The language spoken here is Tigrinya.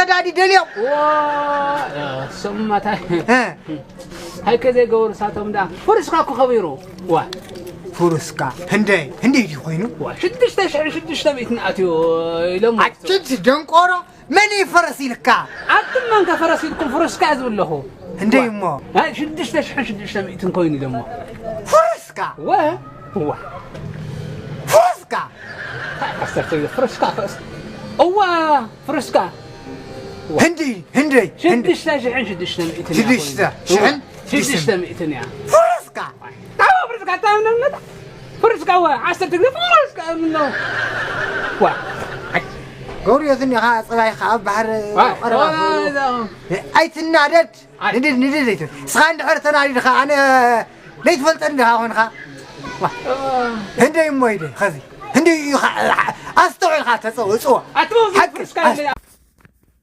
ነዳዲ ደልዮም። ዋ ሰማታይ እ፣ ሃይከ ዘይገበሩ ሳቶም ዳ ፍርስካ እኮ ከቢሩ። ዋ ፍርስካ ህንደይ ህንደይ ድዩ ኮይኑ? ዋ ሽዱሽተ ሽሕን ሽዱሽተ ሚእትን ኣትዩ ኢሎም። ኣጭድ ደንቆሮ፣ መን እዩ ፈረስ ኢልካ? ኣቱም መንከ ፈረስ ኢልኩም ፍርስካ ዝብለኹ። ህንደይ እሞ ናይ ሽዱሽተ ሽሕን ሽዱሽተ ሚእትን ኮይኑ ኢሎሞ። ፍርስካ ወ ዋ ፍርስካ ኣስተርተ ፍርስካ ፈስ እዋ ፍርስካ ህንደይ ህንደይ ህንደይ ሽዱሽተ ሽሕን ሽዱሽተ ሚእትን ሽዱሽተ ሽሕን ሽዱሽተ ሚእትን እያ። ፍርስካ ኣዎ ፍርስካ ታምነምነት ፍርስካ ወ ዓሰርተ ግዜ ፍርስካ ምነው ዋ ገውርዮትን ኢኻ ጽባይ ከኣ ኣብ ባሕሪ ዋ ቀረባ ዋ ኣይትናደድ ንድድ ንድድ ኣይትብል እስኻ እንድሕር ተናዲድኻ ኣነ ዘይትፈልጠኒ ዲኻ ኮንኻ ዋ ህንደይ እሞ ኢደ ኸዚ ህንደይ ኢኻ ኣስተውዒልካ ተጸው እጽዋ ኣትበው ሓቂ ፍርስካ ኣስ-